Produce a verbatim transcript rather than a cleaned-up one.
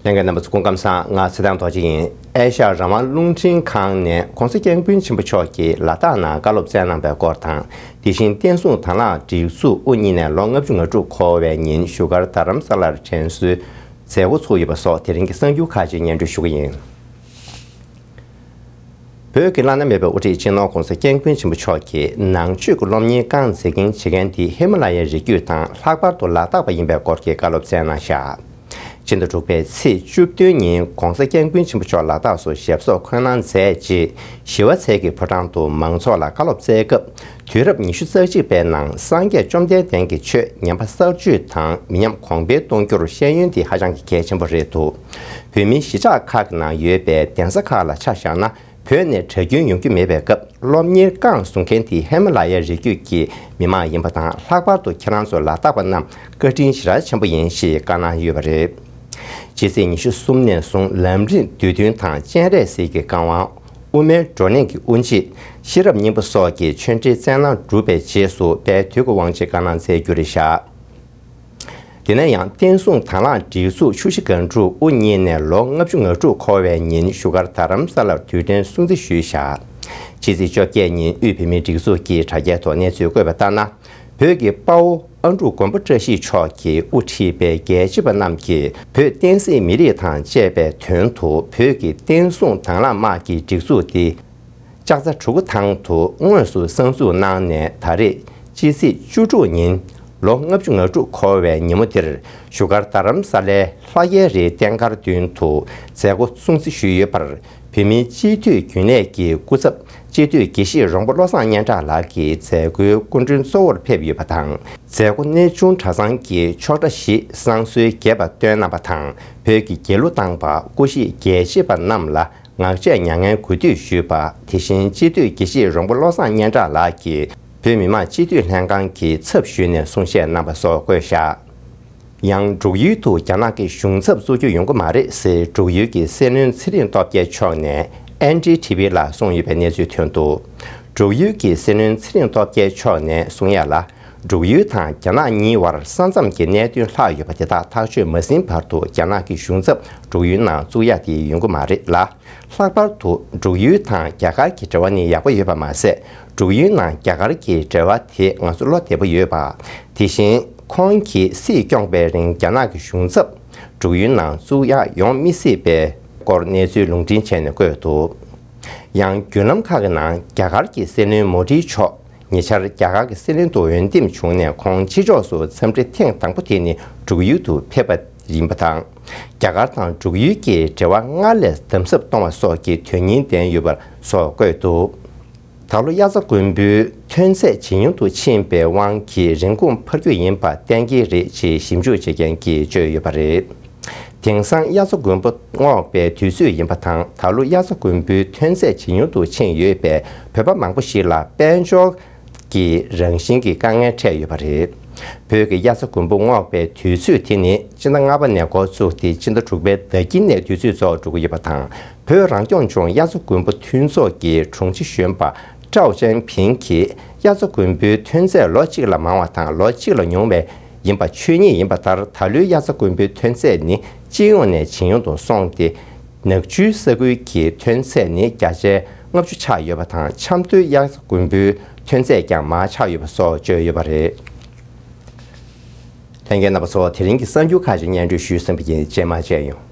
ལྷན་རྒྱས་རྣམ་པ་ཚོ་སྐུ་ཁམས་བཟང་། ང་ཚེ་བརྟན་རྡོ་རྗེ་ཡིན། ཨེ་ཤ་ཡ་རང་དབང་རླུང་འཕྲིན་ཁང་ནས་༸གོང་ས་༸སྐྱབས་མགོན་ཆེན་པོ་མཆོག་གིས་ལ་དྭགས་ནང་བཀའ་སློབ་སྩལ་གནང་བའི་སྐོར་དང་། དེ་བཞིན་བསྟན་སྲུང་དང་བླངས་སྒྲིག་འཛུགས་དབུ་བརྙེས་ནས་ལོ་ལྔ་བཅུ་ང་དྲུག་འཁོར་བའི་ཉིན་བཞུགས་སྒར་རྡ་རམ་ས་ལར་དྲན་གསོའི་མཛད་སྒོ་ཚོགས་ཡོད་པ་སོགས་དེ་རིང་གི་གསར་འགྱུར་ཁག་ཅིག་སྙན་སྒྲོན་ཞུ་གི་ཡིན། བོད་ཀྱི་བླ་ན་མེད་པའི་དབུ་ཁྲིད་སྤྱི་ནོར་༸གོང་ས་༸སྐྱབས་མགོན་ཆེན་པོ་མཆོག་གིས་ནང་ཆོས་ཀྱི་སློབ་གཉེར་རྐང་འཛིན་མཁན་བྱེད་མཁན་དེ་ཧི་མ་ལ་ཡའི་རི་རྒྱུད་དང་ལྷག་པར་དུ་ལ་དྭགས་པ་ཡིན་པའི་སྐོར་གྱི་བཀའ་སློབ་སྩལ་གནང་བཞག་ཕྱི་ཟླ་དྲུག་པའི་ཚེས་བཅུ་བདུན་ཉིན་༸གོང་ས་༸སྐྱབས་མགོན་ཆེན་པོ་མཆོག་ལ་དྭགས་སུ་ཞབས་སོར་འཁོད་གནང་མཛད་རྗེས་ཞི་བ་འཚལ་གྱི་ཕོ་བྲང་དུ་མང་ཚོགས་ལ་བཀའ་སློབ་སྩལ་སྐབས། དུས་རབས་ཉི་ཤུ་རྩ་གཅིག་པའི་ནང་སངས་རྒྱས་བཅོམ་ལྡན་འདས་ཀྱི་ཆོས་ཉམས་པ་གསར་བཅོས་དང་མི་ཉམས་གོང་འཕེལ་གཏོང་རྒྱུར་ཤེས་ཡོན་དེ་ཧ་ཅང་གི་གལ་ཆེན་པོ་རེད་འདུག་བོད་མིའི་གཞིས་ཆགས་ཁག་གི་ནང་ཡོད་པའི་གདན་ས་ཁག་ལ་ཆ་བཞག་ན། བོད་ནས་གྲྭ་རྒྱུན་ཡོང་རྒྱུ་མེད་པའི་སྐབས། སློབ་གཉེར་རྐང་བཟུང་མཁན་དེ་ཧི་མ་ལ་ཡའི་རི་རྒྱུད་ཀྱི་མི་མང་ཡིན་པ་དང་། ལྷག་པར་དུ་ཁྱེད་རང་ཚོ་ལ་དྭགས་པ་རྣམས་བཀའ་དྲིན་ཞེ་དྲག་ཆེན་པོ་ཡིན་ཞེས་བཀའ་གནང་ཡོད་པ་རེད། སྤྱི་ཚེས་ཉི་ཤུ་གསུམ་ནས་བཟུང་ལམ་རིམ་བསྡུས་དོན་དང་སྤྱན་རས་གཟིགས་ཀྱི་བཀའ་དབང་། དབུ་མའི་བགྲོ་གླེང་གི་དབུ་འབྱེད། ཤེས་རབ་སྙིང་པོ་སོགས་ཀྱི་ཆོས་འབྲེལ་སྩལ་གནང་གྲུབ་པའི་རྗེས་སུ་དཔལ་དུས་ཀྱི་དབང་ཆེན་བཀའ་གནང་སྩལ་རྒྱུ་རེད་བཞག་དེ་ནས་ཡང་བསྟན་སྲུང་དང་བླངས་སྒྲིག་འཛུགས་ཆུ་བཞི་སྒང་དྲུག་དབུ་བརྙེས་ནས་ལོ་ལྔ་བཅུ་ང་དྲུག་འཁོར་བའི་ཉིན་བཞུགས་སྒར་རྡ་རམ་ས་ལར་དུས་དྲན་སྲུང་བརྩི་ཞུས་བཞག་ཕྱི་ཚེས་བཅོ་བརྒྱད་ཉིན་དབུས་བོད་མིའི་སྒྲིག་འཛུགས་ཀྱི་དྲ་རྒྱའི་ཐོག་གནས་ཚུལ་བཀོད་པ་ལྟར་ན། བོད་ཀྱི་དཔའ་བོ་ཨ་འབྲུག་མགོན་པོ་བཀྲ་ཤིས་མཆོག་གིས་དབུ་ཁྲིད་པའི་རྒྱལ་གཅེས་པ་རྣམས་ཀྱིས་བོད་བསྟན་སྲིད་མི་རིགས་དང་བཅས་པའི་དོན་དུ་བོད་ཀྱི་བསྟན་སྲུང་དང་བླངས་དམག་གི་སྒྲིག་འཛུགས་འདི། ལྕགས་རྩ་གྲུ་གུ་ཐང་དུ་དངོས་སུ་གསར་འཛུགས་གནང་ནས། ད་རེས་སྤྱི་ཚེས་བཅུ་དྲུག་ཉིན་ལོ་ལྔ་བཅུ་ང་དྲུག་འཁོར་བའི་ཉིན་མོ་འདིར་བཞུགས་སྒར་རྡ་རམ་ས་ལའི་ལྷ་རྒྱལ་རིའི་རྟེན་མཁར་མདུན་དུ་མཛད་སྒོ་སྲུང་བརྩི་ཞུས་ཡོད་པར། བོད་མིའི་སྤྱི་འཐུས་རྒྱུན་ལས་ཀྱི་སྐུ་ཚབ་སྤྱི་འཐུས་དགེ་བཤེས་རོང་པོ་བློ་བཟང་སྙན་གྲགས་ལགས་ཀྱིས་མཛད་སྒོའི་སྐུ་མགྲོན་གཙོ་བོར་ཕེབས་ཡོད་པ་དང་། མཛད་སྒོ་གནས་ཆུང་གྲྭ་ཚང་གི་ཆོག་གྲྭ་བཞི་བསང་གསོལ་རྒྱས་པ་བཏོན་གནང་བ་དང་། བོད་ཀྱི་རྒྱལ་གླུ་བཏང་པ། སྐུ་གཤེགས་རྒྱལ་གཅེས་པ་རྣམས་ལ་ངག་བཅད་མྱ་ངན་གུས་འདུད་ཞུས་པ། དེ་བཞིན་སྤྱི་འཐུས་དགེ་བཤེས་རོང་པོ་བློ་བཟང་སྙན་གྲགས་ལགས་ཀྱིས་བོད་མི་མང་སྤྱི་འཐུས་ལྷན་ཁང་གི་ཚབ་ཞུས་ནས་གསུང་བཤད་གནང་བ་སོགས་བཀོད་བཞག་ཡང་འབྲུག་ཡུལ་དུ་རྒྱ་ནག་གི་གཞུང་ཚབ་བཙུགས་རྒྱུ་ཡོང་གི་མ་རེད་ཟེར། འབྲུག་ཡུལ་གྱི་སྲིད་བློན་ཚེ་རིང་སྟོབས་རྒྱལ་མཆོག་ནས་ཨེན་ཌི་ཊི་ཝི་ལ་གསུངས་ཡོད་པའི་གནས་ཚུལ་ཐོན་འདུག་འབྲུག་ཡུལ་གྱི་སྲིད་བློན་ཚེ་རིང་སྟོབས་རྒྱལ་མཆོག་ནས་གསུང་ཡ་ལ། འབྲུག་ཡུལ་དང་རྒྱ་ནག་གཉིས་བར་ས་མཚམས་ཀྱི་གནད་དོན་ལྷག་ཡོད་པ་དེ་དག་ཐག་གཅོད་མ་ཟིན་བར་དུ། རྒྱ་ནག་གི་གཞུང་ཚབ་འབྲུག་ཡུལ་ནང་བཙུགས་ཡ་དེ་ཡོང་གི་མ་རེད་ལ། ལྷག་པར་དུ་འབྲུག་ཡུལ་དང་རྒྱ་གར་གྱི་འབྲེལ་བ་ནི་ཡག་པོ་ཡོད་པ་མ་ཟད། འབྲུག་ཡུལ་ནང་རྒྱ་གར་གྱི་འབྲེལ་བ་དེ་ང་ཚོ་བློ་བདེ་པོ་ཡོད་པ། དེ་བཞིན་ཁོང་གིས་སྲིད་སྐྱོང་བའི་རིང་རྒྱ་ནག་གི་གཞུང་ཚབ་འབྲུག་ཡུལ་ནང་བཙུགས་ཡ་ཡོང་མི་སྲིད་པའི་སྐོར་གནས་ཚུལ་ལུང་འདྲེན་བྱས་ནས་བཀོད་འདུག་ཡང་བརྒྱུད་ལམ་ཁག་གི་ནང་རྒྱ་གར་གྱི་སྲིད་བློན་མོ་དྷི་མཆོག་ཉེ་ཆར་རྒྱ་གར་གྱི་སྲིད་བློན་དུ་འོས་འདེམས་བྱུང་ནས། ཁོང་ཕྱི་ཕྱོགས་སུ་འཚམས་འདྲི་ཐེངས་དང་པོ་དེ་ནི་འབྲུག་ཡུལ་དུ་ཕེབས་པ་ཡིན་པ་དང་། རྒྱ་གར་དང་འབྲུག་ཡུལ་གྱི་འབྲེལ་བ་སྔར་ལས་དམ་ཟབ་གཏོང་བ་སོགས་ཀྱི་དོན་སྙིང་ལྡན་ཡོད་པ་སོགས་བཀོད་འདུག་ད་ལོ་དབྱར་རྩྭ་དགུན་འབུའི་ཐོན་ཚད་ཇེ་ཉུང་དུ་ཕྱིན་པའི་དབང་གིས་རིན་གོང་འཕར་རྒྱུ་ཡིན་པ་གཏན་འཁེལ་རེད་ཅེས་ཞིབ་འཇུག་བྱེད་མཁན་གྱིས་བརྗོད་ཡོད་པ་རེད། དེང་སང་དབྱར་རྩྭ་དགུན་འབུ་སྔོག་པའི་དུས་ཚོད་ཡིན་པ་དང་། ད་ལོ་དབྱར་རྩྭ་དགུན་འབུའི་ཐོན་ཚད་ཇེ་ཉུང་དུ་ཕྱིན་ཡོད་པས། བོད་པ་མང་པོ་ཞིག་ལ་དཔལ་འབྱོར་གྱི་རང་བཞིན་གྱི་དཀའ་ངལ་འཕྲད་ཡོད་པ་རེད། བོད་ཀྱི་དབྱར་རྩྭ་དགུན་འབུ་སྔོག་པའི་དུས་ཚོད་དེ་ནི་སྤྱི་ཟླ་ལྔ་པ་ནས་འགོ་བཙུགས་ཏེ་སྤྱི་ཟླ་དྲུག་པའི་ཟླ་དཀྱིལ་ནས་དུས་ཚོད་རྫོགས་འགྲོ་གི་ཡོད་པ་དང་། བོད་རང་སྐྱོང་ལྗོངས་དབྱར་རྩྭ་དགུན་འབུ་མཐུན་ཚོགས་ཀྱི་དྲུང་ཆེ་གཞོན་པ་ཀྲའོ་ཅན་ཕིང་གིས། དབྱར་རྩྭ་དགུན་འབུའི་ཐོན་ཚད་ལོ་གཅིག་ལ་མང་བ་དང་ལོ་གཅིག་ལ་ཉུང་བའི་ཡིན་པ་ཆོས་ཉིད་ཡིན་པ་ལྟར། ད་ལོའི་དབྱར་རྩྭ་དགུན་འབུའི་ཐོན་ཚད་ནི་སྤྱི་ཡོངས་ནས་ཇེ་ཉུང་དུ་སོང་སྟེ། ནག་ཆུའི་ས་ཁུལ་གྱི་ཐོན་ཚད་ནི་བརྒྱ་ཆའི་ལྔ་བཅུ་ཆགས་ཡོད་པ་དང་། ཆབ་མདོའི་དབྱར་རྩྭ་དགུན་འབུའི་ཐོན་ཚད་ཀྱང་མར་ཆག་ཡོད་པ་སོགས་བརྗོད་ཡོད་པ་རེད། ལྷན་རྒྱས་རྣམ་པ་ཚོ། དེ་རིང་གི་གསར་འགྱུར་ཁག་ཅིག་སྙན་སྒྲོན་ཞུས་ཟིན་པ་ཡིན། རྗེས་མ་མཇལ་ཡོང་།